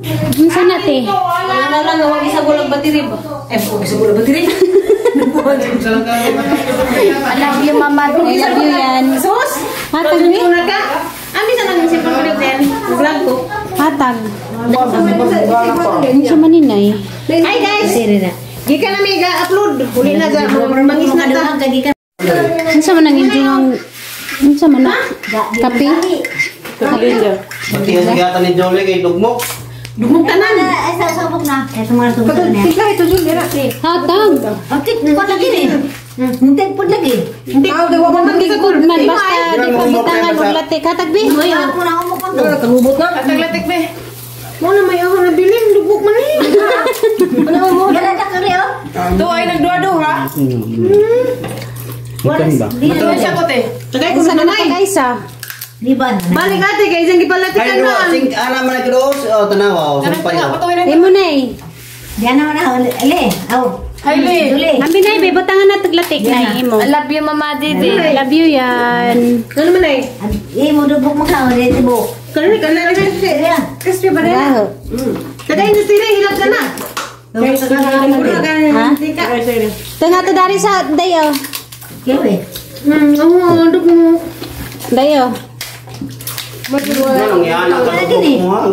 Unsa na te? Wala na lang, wag isa gulag battery ba? Eh, wag isa gulag battery. I love you, Mama. I love you yan. Sus! Hatag ni? Una ka? Ami sa nang simple ko din. Vlog ko. Hatag. Unsa man ni nay? Hi guys! Gikan na mi ga-upload. Huli na ga mangis na ta. Unsa man ang inyong unsa man na? Kape? Pati ang sigatan ni Jolie kay Dugmok. Dugmok tanan. Ay, sa sabok na. Ito mga tungkol na. Hatag. Bakit? Kuwan lagi rin. Hindi po lagi. Hindi wa man Good man basta di pa butangan og latik. Hatag bi. Wala po na ako mukhang to. Kataglatik be. Mo na may ako nabilin, dugmok man eh. Ano mo? Wala na kari oh. To ay nagduha-duha. Magkan ba? Ito siya ko te. Tagay ko Unsa na na nay. pag-isa? Di ba? Balik ate kay isang gipalatikan Ay, na. sing ana man nagros, oh tanawa, oh sumpay. Oh. Imo nay. Diyan naman na. Ali. Aw. Haile. Duli. Ambi nay be butangan na tag latik nay imo. I love you, Mama Didi. I love you yan. Ano man ay? Eh, mo dubok mo ka. Di bo. Kanina kanina Kaya. Crispy ba rin? Wow. Tagay na sila hilak ka na. Ha? Tunga to dari sa dayo. Kaya eh. Oo, dugmok. Dayo. Ano yan ang kadugmok mo ha?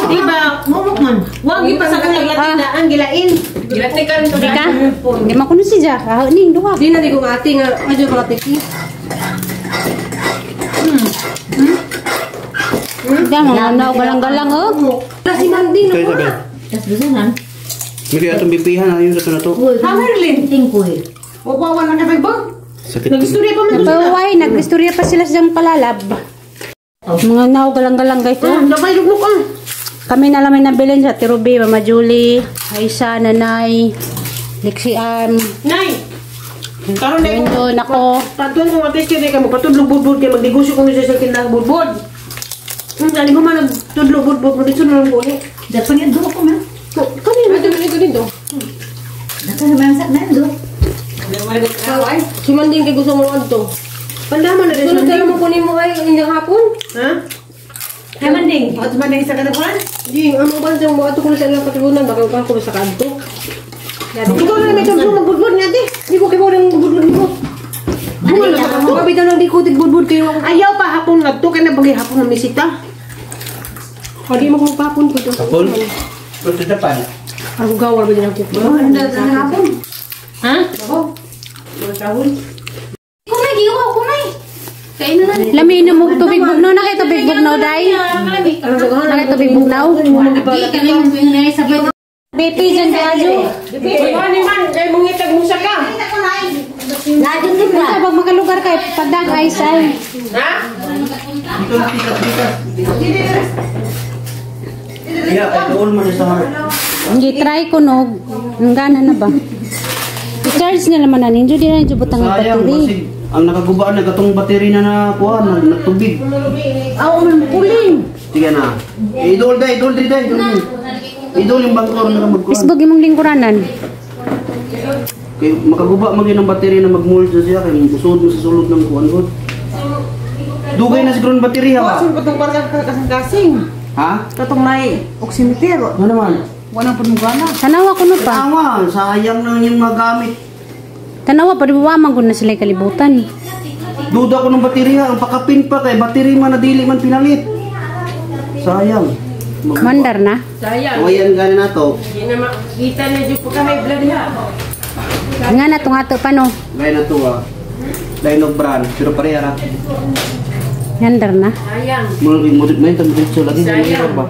Di ba? Mumok man. Wag ipasakang naglatik ang gilain. Gilatikan to. Di ka? Di man kuno si Ja. Ah, ning duha. Di na di ko ati nga adyo palatik. Di mo na galang-galang oh. Si Mandy no. Kay sabi. Tas gusto na. Mili atong bipihan ayun sa to na to. Hammerlin. Tingkoy. Wawa na ka ba? Sakit. Nagistorya pa man to. Napaway, nag-istorya pa sila sa palalab. Mga nao galang-galang guys. Oh. Dabay dugmok ah. Kami na lang may nabilin sa Tirubi, Mama Julie, Aisha, Nanay, Lexi Ann, Nay. Karon na Brandon, ako. Patuan ko nga test kay kamo patudlog budbud kay magnegosyo ko sa tindahan budbud. Ani mo man nagtudlo budbud mo dito na lang ko ni. Dapat nga dulo ko man. Kani man dito dito. Dapat naman sa nando. Si Manding kay gusto mo adto. Pandaman na rin. Sunod na mo kunin mo ay inyong hapon. Ha? Hay Manding, at Manding sa kanakuan? Di, ang mga bansa mo ato ko na sa ilang katilunan baka ka ko sa kanto. Ikaw na may tudlo magbudbud nga ate. Di ko kay mo ring budbud mo. Wala Baka bitaw lang di ko tigbudbud kayo ako. Ayaw pa hapon ngadto kay na pag hapon na misita. Pagi mo ko hapon ko to. Hapon? Punta Japan. Ako gawar ba din ako. Hapon. Ha? Kumay, giwa, kumay. Kain na na. Lami inom mo tubig bugnaw na kay tubig bugnaw day. Na kay tubig bugnaw. Di, kami mong pinay sa buwan. BP dyan kay Ajo. Wala man kay mungitag musa ka. Lagi din ba? Unsa bang makalugar kay pagdag ice ay. Ha? Dito na tikas tikas. Yeah, kay dool man sa heart. Hindi try ko no. Ang gana na ba? I-charge na naman na ninyo di na ninyo butang ang Sayang battery. basig ang nakagubaan na katong battery na nakuha na natubig. Aw man puling. Sige na. Idol day, idol day, idol. Idol yung bangkor na magkuhan. Facebook imong lingkuranan. Kay makaguba man gyud ang battery na mag-mold na siya kay usod mo sa sulod ng kuan god. Dugay na siguro ang battery ha ba? Sun patong parang kasing-kasing. Ha? Katong may oximeter. Ano naman? Wala pud mo gana. Tanawa kuno pa. Tama, sayang lang yung mga gamit. Tanawa pa di ba man gud na sila kalibutan. Duda ko ng baterya, ang pakapin pa kay battery man na dili man pinalit. Sayang. Mandar na. Sayang. Ngayon gani na to. Di na makita na jud pagka high blood ha. Nga na tong ato pa no. Gaya na to ah. Line of brand, pero pareha ra. Ngandar na. Sayang. Mo mo may tan dito lagi mo hirap ba.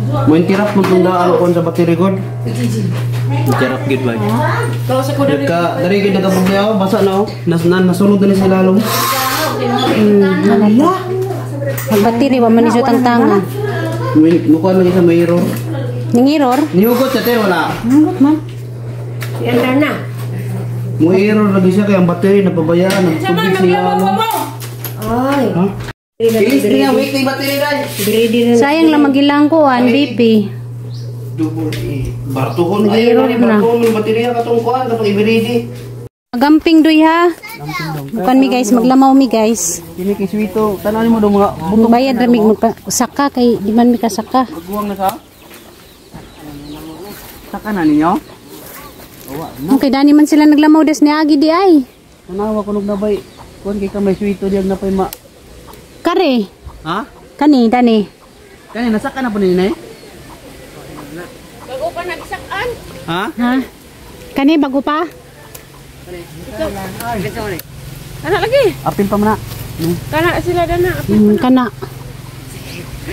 Mo interrupt mo tong daan kon sa battery god. Interrupt gid ba. Kau sa kuda Nagka dari gid nagka basa na oh. Nas na nasunod na ni sa lalom. Ang battery wa man ni tangtanga. Mukha na sa may error. Ning error. Nihugot sa te wala. Hugot man. Yan na. Mo error lagi siya kay ang battery napabayaan nagtubig sa lalom. Ay. Ha? Bilis niya, weekly battery guys. Sayang lang magilang ko an BP. Double E. Bartuhon ay Nag-error na. na. Bartuhon ng baterya katong kuan katong i-ready. Gamping doy ha. Bukan mi guys, maglamaw mi guys. Kini kay Swito, tanan mo daw mga butong. Bayad ra mig magpa saka kay di man mi kasaka. Maguwang na sa? Saka na ninyo? Okay, dani man sila naglamaw des ni agi di ay. Tanawa kunog na bay. Kuan kay ka may Swito diag na pay ma. Kare, Ha? kani dani. Kani nasaka na po ninyo eh? Bago pa nagsakan. Ha? Ha? Kani bago pa? Kana lagi. Apin pa man na. Kana sila dana. Kana.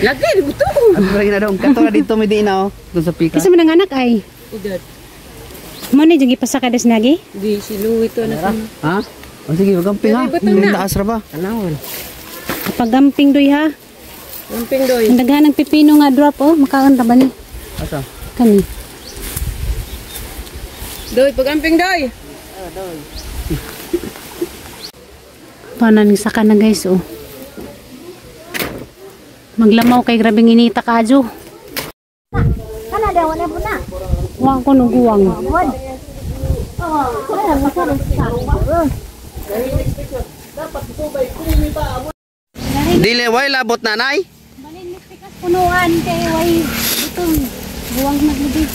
Lagi di buto. Apin pa na dong. Kato na dito may diin na oh. Doon sa pika. Kasi man ang anak ay. Udad. Mo ni jung ipasaka des nagi? Di si Louie to na. Ha? O sige, magamping ha. Yung taas ra ba? Tanawon. Paggamping doy ha. Gamping doy. Ang daghan ng pipino nga drop oh, makaon ra ba ni? Asa? Kani. Doy, pagamping doy. Paano ning saka na guys oh. Maglamaw kay grabeng inita kaadyo. Kana daw na po na. Wa ko nuguwang. Wad. Oh, kana masarap sa. Dili way labot nanay. Balin mistikas punuan kay way butong buwang naglubid.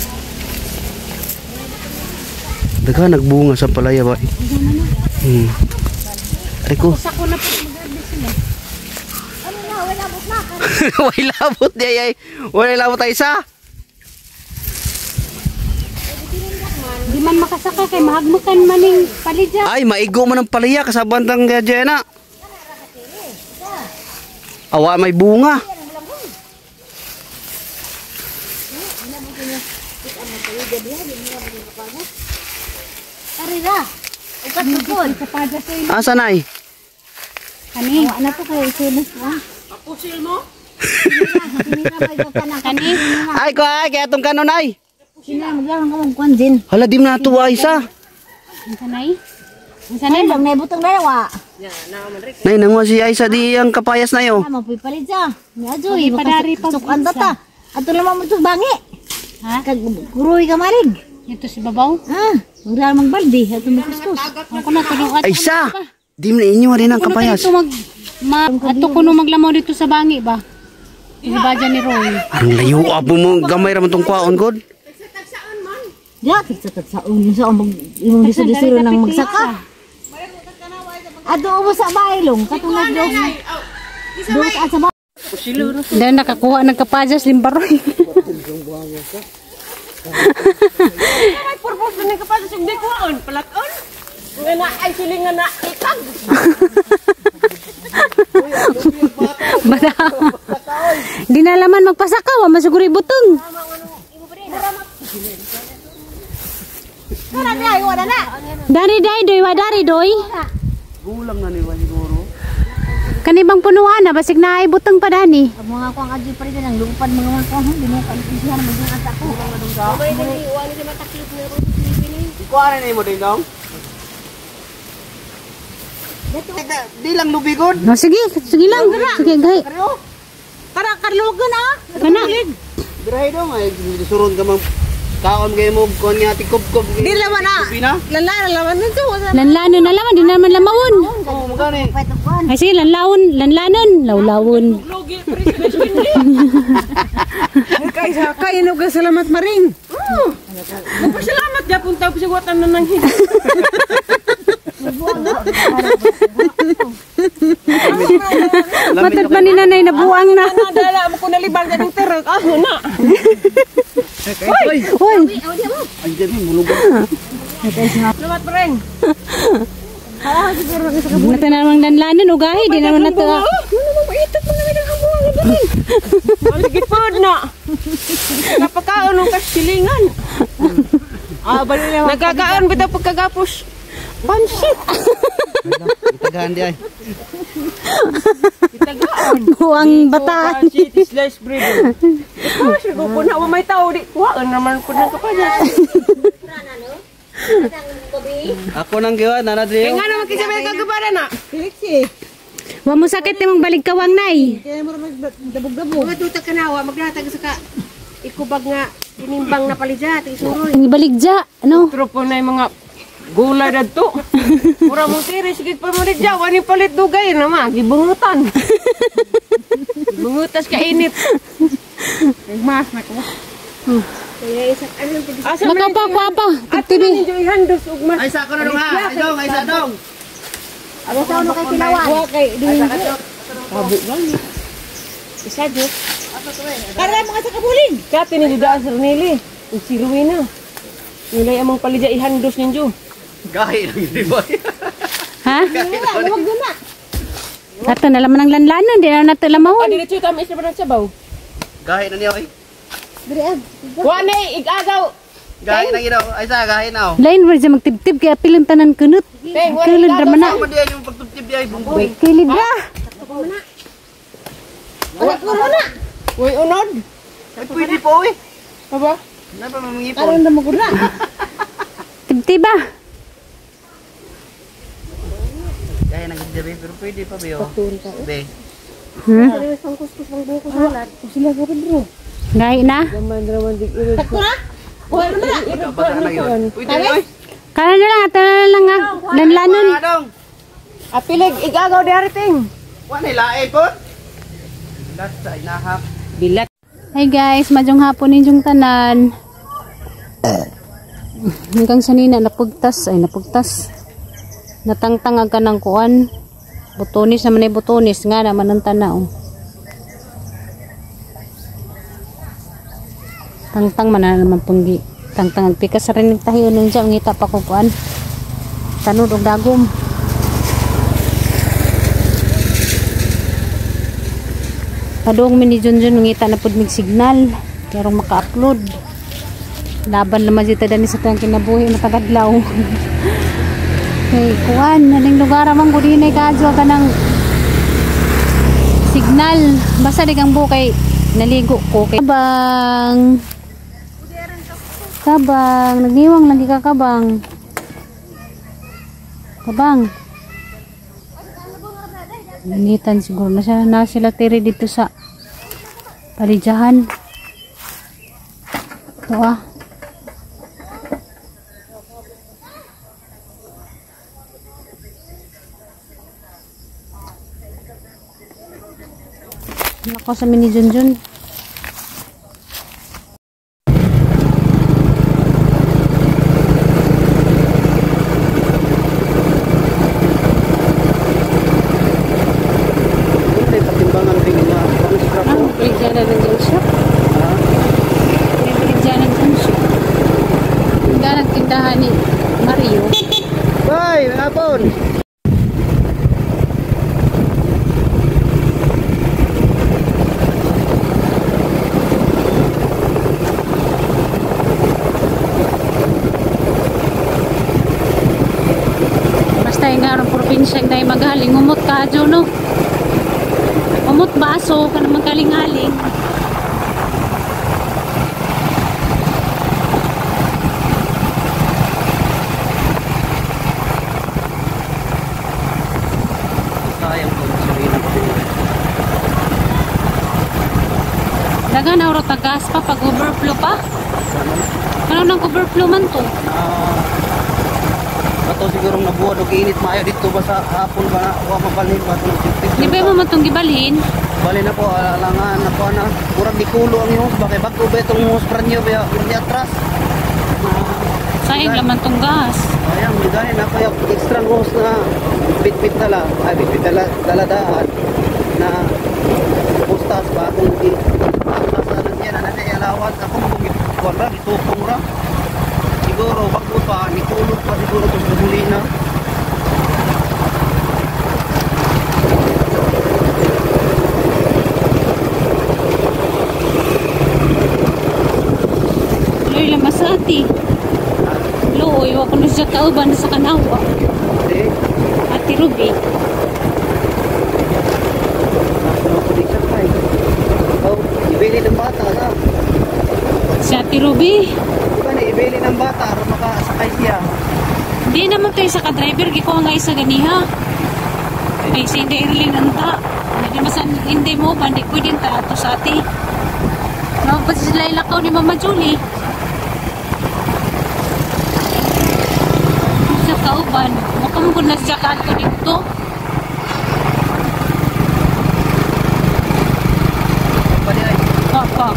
Daghan nagbunga sa palaya ba? Ay ko. Sako na po mag-harvest sila. Ano na, wala labot na. Way labot di ay. Way labot ay isa. Di man makasaka kay mahagmukan maning palidya. Ay maigo man ang palaya kasabantang gajena. Awa may bunga. Karira. Ukat tupod. Asa nay? Kani. Wala po kayo isilos mo. Papusil mo? Kani. Ay ko ay kaya tong kanon ay. Sina maglalang ka mong kwan din. Hala di na tuwa isa. Ang sanay. Ang sanay. Ay, bang naibutang dalawa. Nay nangwa si Aisa di ang kapayas na yo. Ah, mapipalit siya. Ni Ajoy, Padari pag sukan ta. Ato naman mo itong bangi. Ha? Kag kuruy ka marig. Ito si babaw. Ah, maglalang magbaldi. Ato mo kuskus. Ako na tulungan. Aisa. Di na inyo rin ang Kuno kapayas. dito mag ma, ato kuno maglamaw dito sa bangi ba? Iba dyan ni Roy. Ang layo apo mo gamay ra man tong kwaon god. Ya, tagsa-tagsaon yun sa mag imong disuro nang magsaka. Ato ubo sa bailong, katulad dog. Dog at sa bahay. Dahil nakakuha ng kapajas limbaroy. Ay purpose din ka pa sa sugdi kuon, palaton. Nga na ay siling nga na ikag. Bata. Di na laman magpasaka, wa masiguro ibutong. Dari day doy, wa dari doy. Gulang na ni wa siguro. Kani bang punuan na basig na ay butong pa dani. Mga kuang adyo pa rin ang lupad mga kuang hindi mo kaisihan mga asa ko. Kuha na nimo din dong. Di lang lubigod. No, sige, sige lang. Sige, gay. Para karlogan ah. Kana. Birahe dong ay suron ka mang kaon kay mo kuan nga tikub-kub. Di laman ah. Lubi na. Lala laman nito. Lanlanon na laman, di na naman lamawon. Oo, magkano eh? Ay sige, lanlawon, lanlanon, lawlawon. Lugi pre sa Kay kay no ka salamat maring. Magpasalamat gyapon ta pisuwatan na nang higit. Matod man ni nanay nabuang na. Nadala mo ko nalibang sa ning terok. Ah, na. Uy! Uy, Ay, dyan eh, mulugan. Salamat preng. nato na namang lanlanon ugahi, di naman nato. Ano mo maitot mo namin ang amuang nga dali. Ang gipod na. Napakaon ng kasilingan. Ah, bali na. Nagkakaon bitaw pagkagapos. Pansit. Itagaan di ay. Itagaan. Buang bata. Pansit slice bread. Ah, sigo po na may tao di kuhaan naman po ng kapanya. Ako nang giwa, nana Kaya Drio. nga naman kisabay kagabara na. Wa mo sakit nimong balik kawang nay. Mga tuta ka na, wa maglatag sa ka ikubag nga tinimbang na palidya, isuroy. Ang ibalik dya, ano? Tropo na yung mga Gulay na to. Mura mong tiri, sige pa mo nigya. Wani palit dugay na ma. Gibungutan. Gibungutas ka init. Nagmas na ko. Asa man Makapa ko apa. Ato na ninyo ihandos og mas. Ay sa ko na dong ha. Ay dong, ay sa dong. Abo sa uno kay tilawan. Wa kay di. Abo gani. Isa jud. Para mga sa kabuling. Kati ni daan sa Nili. Ug si Rowena. Nilay among palidya ihandos ninyo. Gahi lang yun, di ba? Ha? Wag na. Ato na laman ang lanlanon, di na nato Ah, lamahon. diretso tama isla pa ng sabaw. Gahi na niya oy. Dire ab. Wa na igagaw. Gahi na ginaw. Ay sa gahi na oh. Lain word siya magtibtib kaya pilang tanan kunot. Teng, wa Kilid ra man na. Ako di ay yung pagtubtib di ay bunggoy. Kilid ra. Uy, unod. Ay pwede po oy. Aba? Na pa mamangipon. Karon na mo gud na. Tibtib ba? Gahi na gid pero pwede pa ba Be. Gahi na. Gaman raman dig irod. Bata na yun. Pwede oy. Kana na lang ato na lang ang lanlanon. Dong. Apilig igagaw di ari ting. Wa na lae po. Bilat sa inahap. Bilat. Hi guys, madyong hapon ninyong tanan. Hanggang sa nina napugtas, ay napugtas. Natangtang ang kanang kuan. Butonis naman ay butonis nga naman ang tanaw. Tangtang man na naman punggi. Tangtang ang pikas sa rinig tahiyo nung siya, ngita pa ko kuan. Tanod og dagom. Padung mi ni Junjun ngita na pud mig signal karong maka-upload. Laban naman dito dani sa tayong kinabuhi matagadlaw. Kay kuan naning lugar man gud dinay kadyo kanang signal. Basta di kang bukay naligo ko kay kabang. Kabang nagiwang lagi ka kabang. Kabang. Initan siguro na siya na sila tiri dito sa palidyahan. Ito ah. Nako sa mini Junjun. Hindi patimbangan rin na pang scrap. Ah, paligyanan ng junk shop. May paligyanan ng junk shop. Hanggang nagtindahan ni Mario. Bye, hapon. Basta yung nga probinsya yung tayo magaling. Umot ka, no? Umot baso ka naman kaling-aling. Sayang ko gasolina ko. Daga na oro tagas pa pag overflow pa. Ano nang overflow man to? Ato siguro nabuhat og init maayo dito ba sa hapon ba wa mabalhin ba itong Di ba mo man tong gibalhin? Bali na po alangan na po na murag di kulo ang hose ba kay bago ba itong hose brand new ba murag di atras. Sayang laman tong gas. Ayan, gani na kaya extra hose na bit-bit dala. Ay bit-bit dala dala daan na postas ba kung di sa lagyan na na allowance ako kung kuan ra gitupong ra. Siguro bago pa ni kulot pa siguro tong gasolina. Tuloy lang masati. Luoy, wa kuno siya kauban sa kanawa. Eh, Ate Ruby. Oh, ibili ng bata na. Si Ate Ruby. Diba na, ibili ng bata aron makasakay siya. Hindi naman tayo sa ka-driver. Gikuha nga isa ganiha. Ay, si hindi Erling anta. Hindi masan, hindi mo ba, hindi pwede ta ato sa ate. Mapapad sila ilakaw ni Mama Julie. Kauban. Mukha mo kung nagsiya ka ato dito. Pa.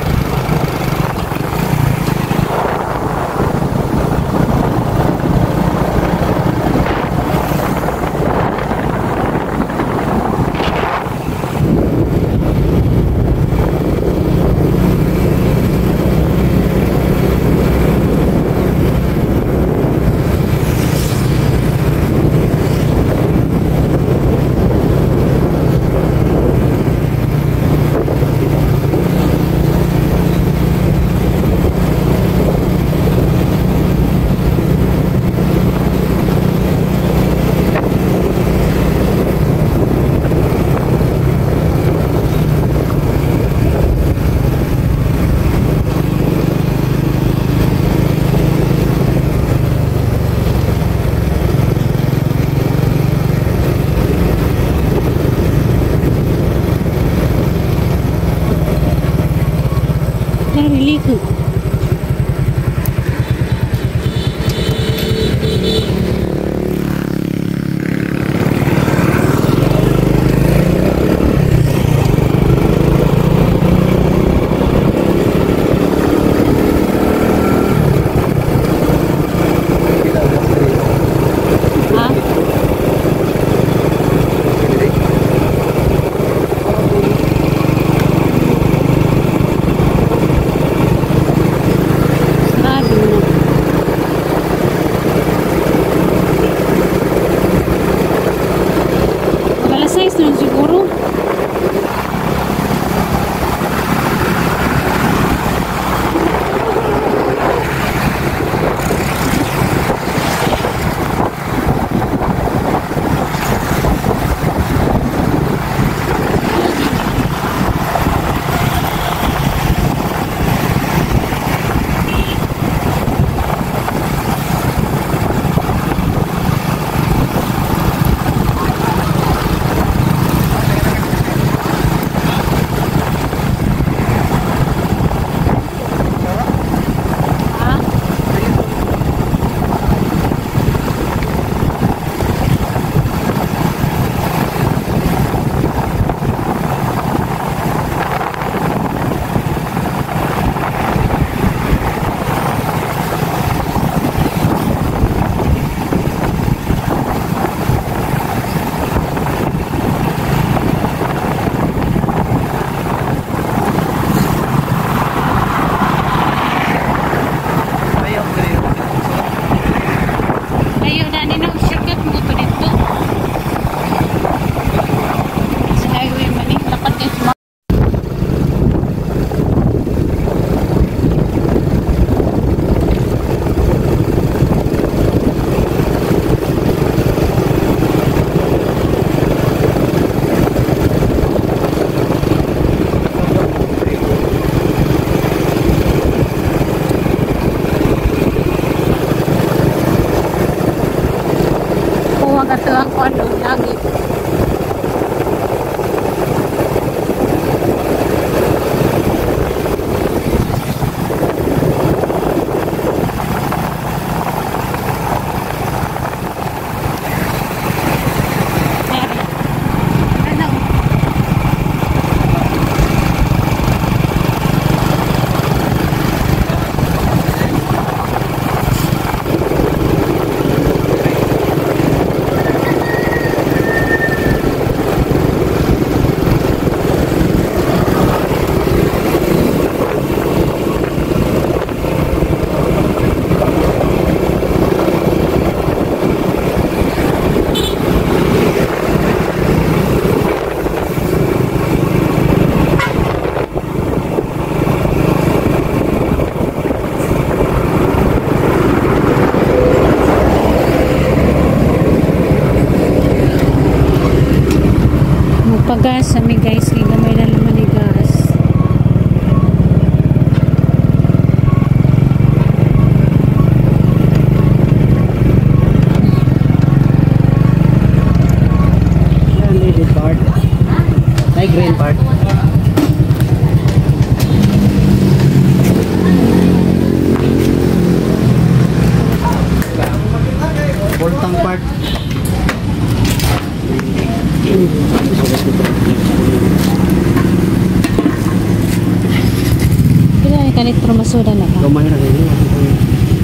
Suda na ka. Gamay na kayo.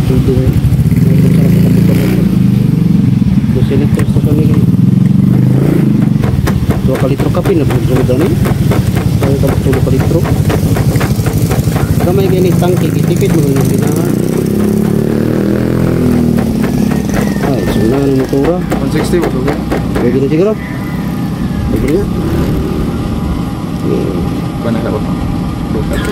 Tudo eh. May sarap sa motor. 12 litros to kami kayo. 2 ka litro kape na pagsuda ni. Kaya ka 2 ka litro. Gamay kayo ni tangke, kitipid mo yung binahan. Ay, suna ng motora. 160 mo to. Pwede na siguro. Pwede na. Yeah. Ba na ka ba?